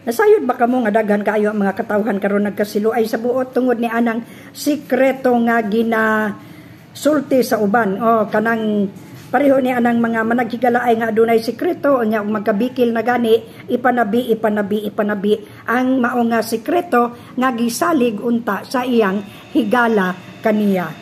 Nasayod ba kamo nga daghan kaayo ang mga katawhan karon nagkasiluay sa buot tungod ni anang sikreto nga gina sulti sa uban? O kanang pareho ni anang mga managhigalaay nga adunay sikreto, nya og magkabikil na gani, ipanabi, ipanabi, ipanabi ang mao nga sikreto nga gisalig unta sa iyang higala kaniya.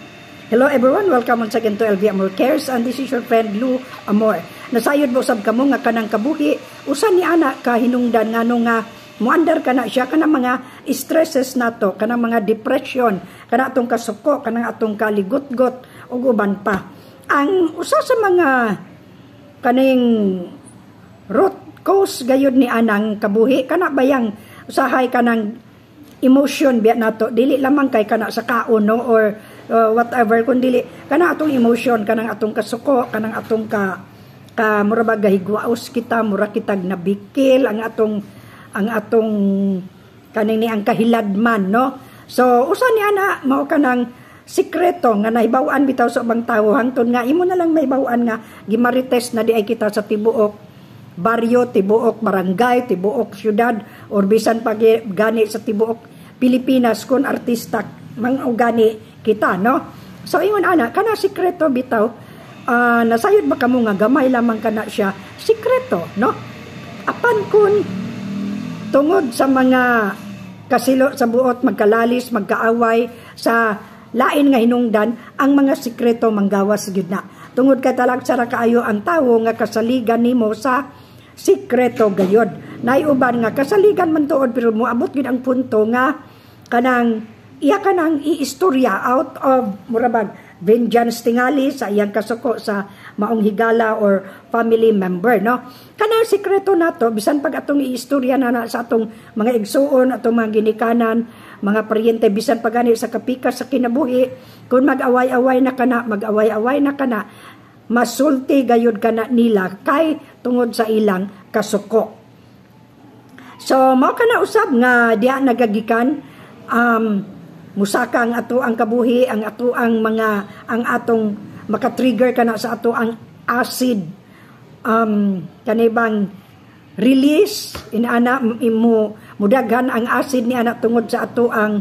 Hello everyone, welcome once again to LV Amor Cares and this is your friend Lou Amor. Nasayod mo usab kamo nga kanang kabuhi usa ni ana kahinungdan ngano nga muandar kana siya, kanang mga stresses nato, kanang mga depression, kana atong kasuko, kanang atong kaligutgot ug uban pa. Ang usa sa mga kaning root cause gayud ni anang kabuhi, kana bayang usahay kanang emotion biya nato, dili lamang kay kana sa kaon, no, or whatever, kun dili kana atong emotion, kanang atong kasuko, kanang atong ka ka mura ba gahigwaos kita, mura kitag nabikil, ang atong kaning ni ang kahiladman, no? So usa ni ana mao kanang sikreto nga nahibaw-an bitaw sa ubang tawo, hangtod nga imo na lang mahibaw-an nga gimarites na di ay kita sa tibuok baryo, tibuok barangay, tibuok syudad or bisan pa gani sa tibuok Pilipinas kung artista mang gani kita, no? So ingon ana kana sikreto bitaw, nasayod ba kamo nga gamay lamang kana siya sikreto, no? Apan kun tungod sa mga kasilo sa buot, magkalalis, magkaaway sa lain nga hinungdan, ang mga sikreto manggawas gyud na. Tungod kay talagsa ra kaayo ang tawo nga kasaligan nimo sa sikreto gayod. Nay uban nga kasaligan man tuod, pero moabot gyud ang punto nga kanang iya kanang iistorya out of murabag vengeance tingali sa iyang kasuko sa maong higala or family member, no? Kanang sikreto nato, bisan pag atong iistorya na sa atong mga igsuon, atong mga ginikanan, mga paryente, bisan pa gani sa kapikas sa kinabuhi, kung mag-away-away na kana, mag-away-away na kana, masulti gayud kana nila kay tungod sa ilang kasuko. So mao kana usab nga diha nagagikan musaka ang ato ang kabuhi, ang ato ang mga ang atong maka-trigger kana sa ato ang acid, kanibang release inana imo, mudaghan ang acid ni ana tungod sa ato ang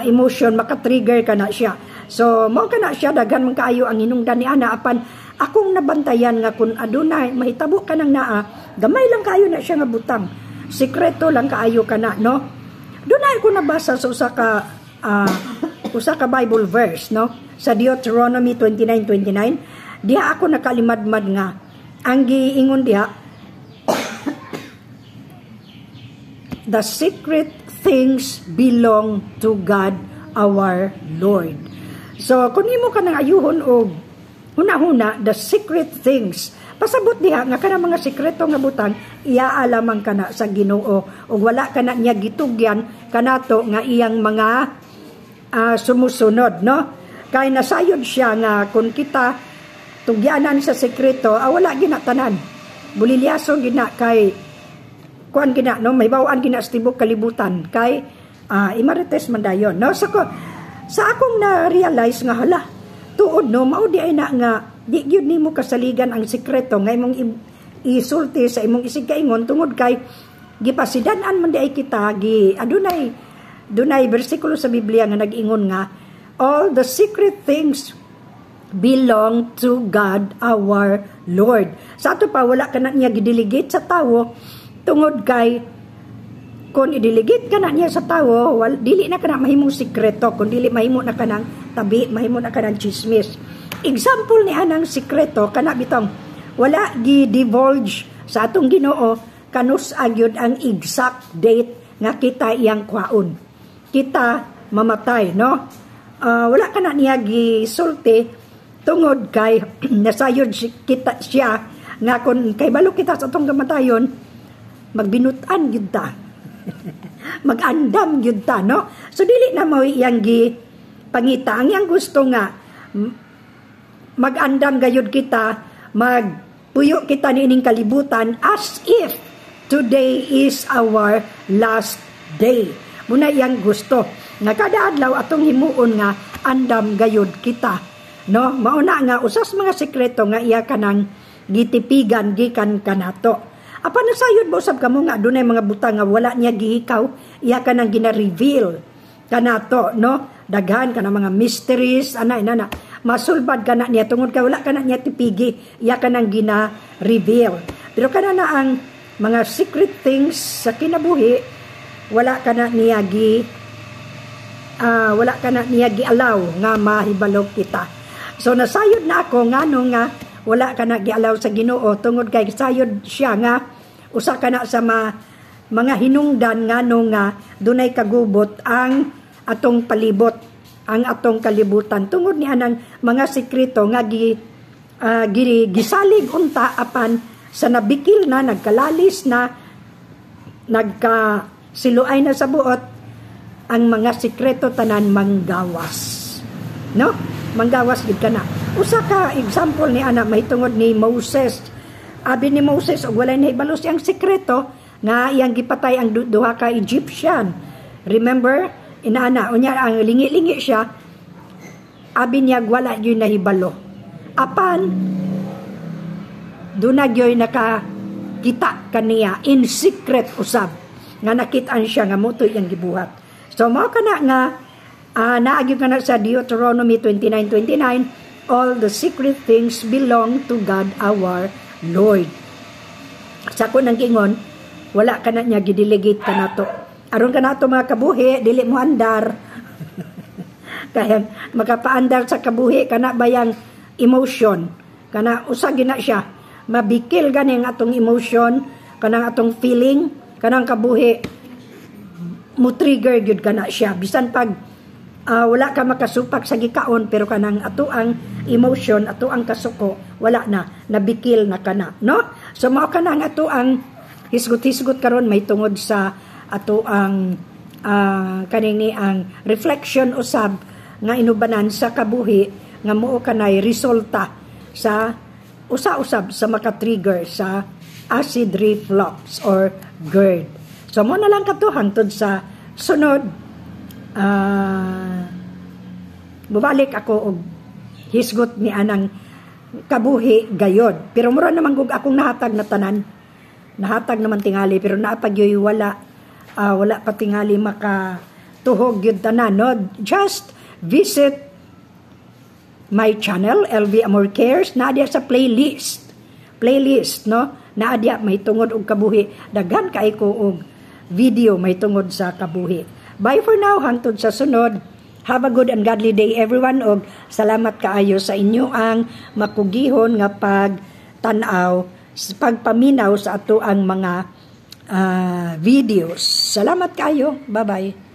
emotion, maka-trigger kana siya. So mao kana siya, daghan man kaayo ang hinungdan ni ana, apan akong nabantayan nga kun adunay mahitabo kanang naa, gamay lang kaayo na siya nga butang, sikreto lang kaayo kana, no? Dunay ko nabasa sa usa ka Bible verse, no, sa Deuteronomy 29:29. Diha ako nakalimadmad nga ang giingon diha, "The secret things belong to God our Lord." So kung imo ka nang ayuhon og huna-huna, the secret things, pasabot diha nga kana mga sikreto nga butang iya lamang kana sa Ginoo ug wala kana niya gitugyan kanato nga iyang mga sumusunod, no? Kay nasayod siya nga kung kita tugyanan sa sekreto, wala gina tanan, bulilyaso gina, kay kuan gina, no, may bawaan gina sa tibok kalibutan kay imarites man dayon, no? So ko, sa akong na-realize nga hala, tuod, no, mao di ay na nga di gyud nimo kasaligan ang sikreto nga imong isulti sa imong isig kaingon, tungod kay gipasidan-an man di ay kita gi adunay dunay bersikulo sa Biblia nga nag-ingon nga all the secret things belong to God our Lord. Sa ato pa, wala ka na niya gidelegate sa tawo, tungod kay kung i-delegate ka na niya sa tawo, wal, dili na ka na mahimong sikreto, kung dili mahimo na ka ng tabi, mahimo na ka ng chismis. Example ni anang sikreto, kana bitong wala gi-divulge sa atong Ginoo kanus agyod ang exact date nga kita iyang kwaon. Kita mamatay, no? Wala ka na niya gisulti tungod kay nasayod kita siya nga kung kay balo kita sa atong kamatayon, magbinutan gyud ta. Mag-andam gyud ta, no? So dili na mao iyang gi pangita. Ang iyang gusto nga mag-andam gayud kita, magpuyo kita niining kalibutan as if today is our last day. Muna iyang gusto nga kada adlaw atong himuon nga andam gayud kita, no? Mauna nga usas mga sekreto nga iya kanang gitipigan gikan kanato. Apan nasayod ba usab kamo nga adunay mga butang nga wala niya gihikaw, iya ka nang gina-reveal kanato, no? Daghan ka na mga mysteries, ana inana. Masulbad ka na niya tungod kay wala ka na niya tipigi, iya ka nang gina-reveal. Pero kana na ang mga secret things sa kinabuhi, wala ka na niya gi-allow nga mahibalo kita. So nasayod na ako ngano nga wala ka na gi-allow sa Ginoo, tungod kay sayod siya nga usa ka na sa mga hinungdan ngano nga dunay kagubot ang atong palibot, ang atong kalibutan, tungod ni anang mga sekreto nga gisalig unta, apan sa nabikil na, nagkalalis na, nagka siluay na sa buot, ang mga sekreto tanan manggawas, no? Manggawas gid kana. Usa ka example ni ana mahitungod ni Moses. Abi ni Moses og walay nahibalo siyang sekreto nga iyang gipatay ang duha ka Egyptian. Remember? Inaana unya ang lingi-lingi siya, abi niya wala gyud nahibalo. Apan duna gyoy nakakita kaniya in secret usab nga nakit-an siya nga mao to iyang gibuhat. So mao kana nga naagi kana sa Deuteronomy 29:29, "All the secret things belong to God our Lord." Sa ako nang ingon, wala ka na niya gidelegate kanato. Aron kanato mga kabuhi, dili mo andar. Kaya makapaandar sa kabuhi kana bayang emotion. Kana usa gina siya. Mabikil gani ang atong emotion, kanang atong feeling, kanang kabuhi mo trigger gyud kana siya. Bisan pag wala ka makasupak sa gikaon, pero kanang ato ang emotion, ato ang kasuko, wala na, nabikil na kana, no? So mao kana ang ato ang hisgot-hisgot karon may tungod sa ato ang kaning ni ang reflection usab nga inubanan sa kabuhi nga muo kanay resulta sa usa-usab sa maka-trigger sa acid reflux or GERD. So mo na lang kato hangtod sa sunod, mubalik ako og hisgot ni anang kabuhi gayod. Pero mura naman gug akong nahatag na tanan. Nahatag naman tingali, pero naa pa gyoy wala, wala pa tingali maka tuhog gyud tanan, no? Just visit my channel, LV Amor Cares, naa diya sa playlist. Playlist, no? Naa diya may tungod og kabuhi. Daghan kay ko og video may tungod sa kabuhi. Bye for now, hangtod sa sunod. Have a good and godly day, everyone, og salamat kaayo sa inyo ang makugihon nga pagtan-aw, pagpaminaw sa ato ang mga videos. Salamat kaayo. Bye-bye.